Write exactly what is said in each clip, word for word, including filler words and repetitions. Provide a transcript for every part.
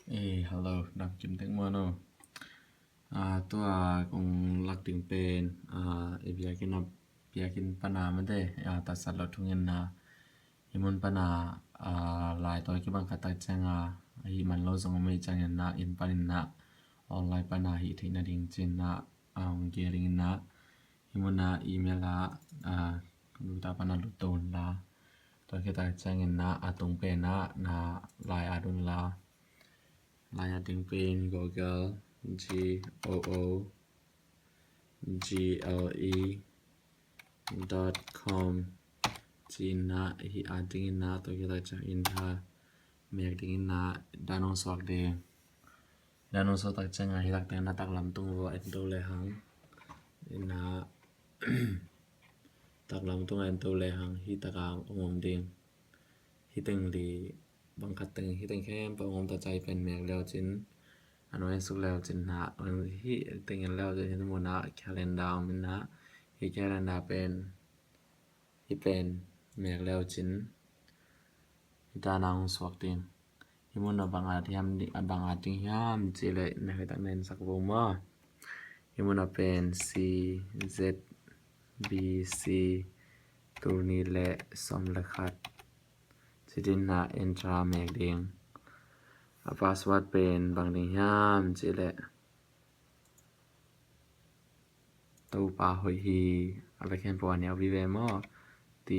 Eh, hello, dam kim tek muan o. Ah, tua kong lak ding pen, ah, i biakinn a, biakinn pana mate, ah, tatsat lo thungetna. Hi mun pana, ah, lai tawi kibang khat tak cianga, hi man lo zong om ei ciangin na, inn panin na, online pana hi theihna ding cin na, ah, hong kia ding na. Hi muna email a, ah, computer pana lut to un la. Tua khit tak ciangin na, a tung pen na, na lai at un la. Lai at ding pen Google, G O O G L E dot com. Cin na, hi at ding in na, tua khit tak ciangin tha mek ding in na, dan hong suak ding. Dan hong suak tak cianga hi tak teng na taklam tung vua en to le hang. Ina taklam tung en to le hang hi taka hong om ding. Hi teng li bang khat teng hi teng khempeuh hong om ta cai pen mek leu cin. A nuai en suk leu cin na hi teng en leu cin hi muna calendar om in na hi calendar pen hi pen mek leu cin. Hi ta na hong suak ding. Hi muna bang at hiam, bang at ding hiam ci le na hi tak na en sak vo maw. Hi muna pen C Z B C tul nih le sawm le khat. Ci din na enter mek ding. A password pen bang ding hiam ci le Topa hoih hi. A vek hen pua niau vive maw. T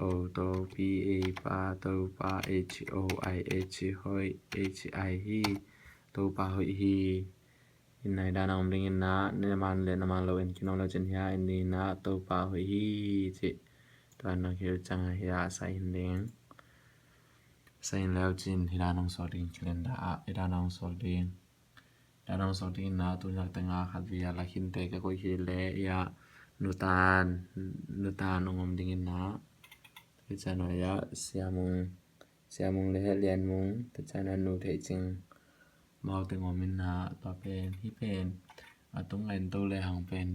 O to P A pa Topa H O I H hoih H I hi. Topa hoih hi. Ina hi dan a om ding in na, na man le na man lo en kin om leu cin hi a, en ding in na, Topa hoih hi ci. Tua na khil cianga hi a sa in ding. Sa in leu cin hi dan hong suak ding, calendar a hi dan hong suak ding. Dan hong suak ding in na, tu nak teng a khat vei a la khin te ka koih hi le, ya, nutan, nutan hong om ding in na. Hi ciang a ya, Sia Mung, Sia Mung le Lian Mung, tu ciang a nu thei cing. Mau teng om in na, tua pen, hi pen, a tung en to le hang pen.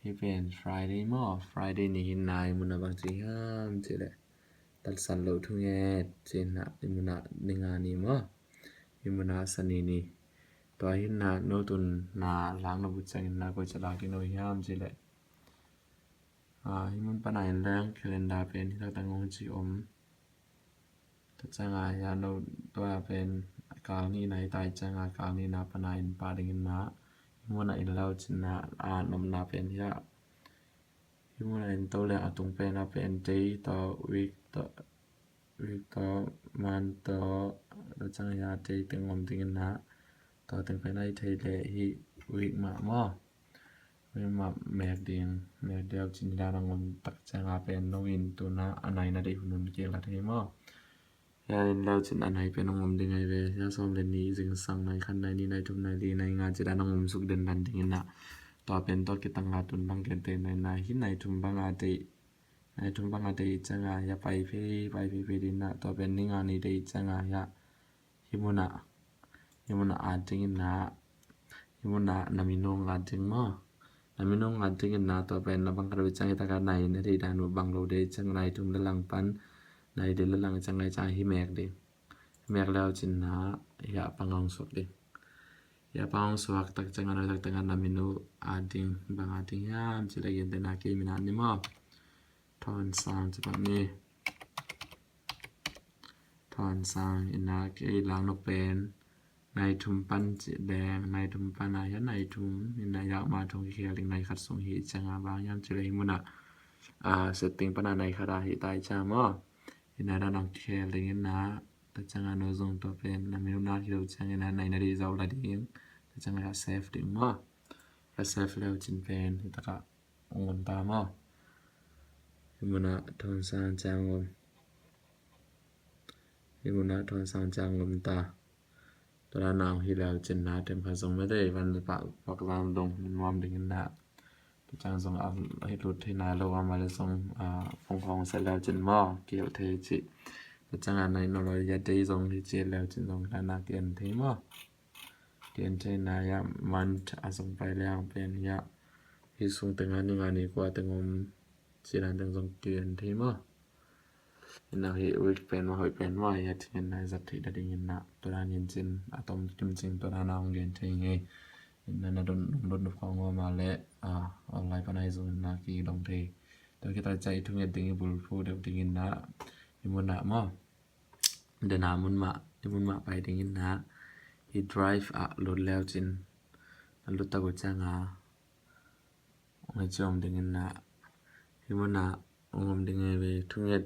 Hi pen Friday maw, Friday ni hi na hi muna bang ci hiam ci le. Tatsat lo thunget ci na hi muna ni nga ni maw. Hi muna Sani ni. Tua hi na no tun na lang na bu ciangin na koi ca lak ding no hiam ci le. Ah, hi mun pana in leng calendar pen hi tak tang hong ci om. Tua cianga hi a no tua pen kal nih na hi ta hi cianga kal nih na pana in pa ding in na. Hi muna in leu cin na a nopna pen hi a. Hi muna in to le a tung pen a pen day to week to week to month to tua cianga hi a day teng om ding in na. Tua teng pen a hi thei le hi week mah maw. Mah mek ding, mek deuh cin dan a ngom tak cianga pen no in tuna a naina dei hunun kila thei maw. Hia in leu cin a nai pen a ngom ding ai ve, hia sawm le ni zingsang nai khan nai ni nai thum nai li nai nga ci dan a ngom suk den dan ding ina. Tua pen tua kitanga tun bang kente nai na hi nai thum banga dei, nai thum banga dei cianga hia pai phei, pai phei phei ding na, tua pen ni nga ni dei cianga hia. Hi muna, hi muna a ding ina, hi muna na minung a ding maw. Na minung a ding ina tua pen na bang khat a bit ciang hi taka nai na dei dan uh bang lo dei ciang nai thum le lang pan, nai dei le lang ciang nai ciang hi mek ding. Hi mek leu cin na, hia pang hong suak ding. Hia pang hong suak tak ciang a nai tak ciang a na minu a ding, bang a ding hiam ci le gen te na kei mina ni maw. Thawn sang ci bang ni. Thawn sang ina kei lang no pen nai thum pan ci deng, nai thum pan a hia nai thum ina yak ma thong ki khel ding nai khat sung hi cianga bang hiam ci le hi muna. A, setting pana nai khat a hi tai ciang maw. Ina dan ong ki khel ding ina ta cianga no zong tua pen na minu na hi lo ciang ina nai na dei zau la ding. Ta cianga ka save ding maw. Ka save leu cin pen hi taka ong om ta maw. Hi muna thawn sang ciang om. Hi muna thawn sang ciang om ta. Tua dan a ong hi leu cin na tem kha zong mete van pak pak zang dong nuam ding ina. Tua ciang zong a hi lut hi nai lo a ma le zong a phone khong set leu cin maw kiel thei ci. Tua ciang a nai no lo ya dei zong hi ci leu cin zong dan a kian thei maw. Kian thei na ya month a zong pai le ang pen ya hi sung teng a ni nga ni kua teng om ci dan teng zong kian thei maw. Ina hi week pen mah, hoih pen mah, hi a thungen na zat theih ta dingin na tua dan in cin a tom kim cing tua dan a hong gen thei ngei. Ina na don don don khong ma le a online pan ai zong na ki dong thei. Tua kita ca i thunget ding i bulphu deuh dingin na i mun na maw. Dena mun mah i mun mah pai dingin na i drive a lut leu cin a lut ta gu cianga. Ong hi ci om dingin na hi mun na ong om ding hi ve. Thunget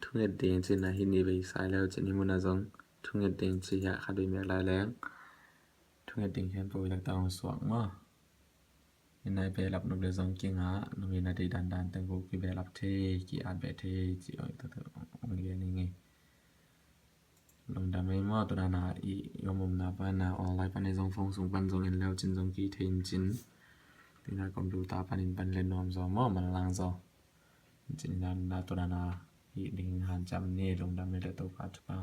thunget ding cin na hi ni ve sai leu cin hi mun na zong thunget ding ci hi a khat ve mek lai leng. Thunget ding hian po lek ta ong suak maw. Hi na i belap nup le zong kinga nung hi na dei dan dan teng ko ki belap thei ki at beh thei ci ong i tak tak ong gen hi ngei. Lungdam ei maw, tua dana i om omna pana online pan ei zong phone sung pan zong in leu cin zong ki thei in cin. Tina computer panin pan le nuam zaw maw, manlang zaw. Cin dan na tua dana i ding hanciam ni, lungdam ei le Topa thupa.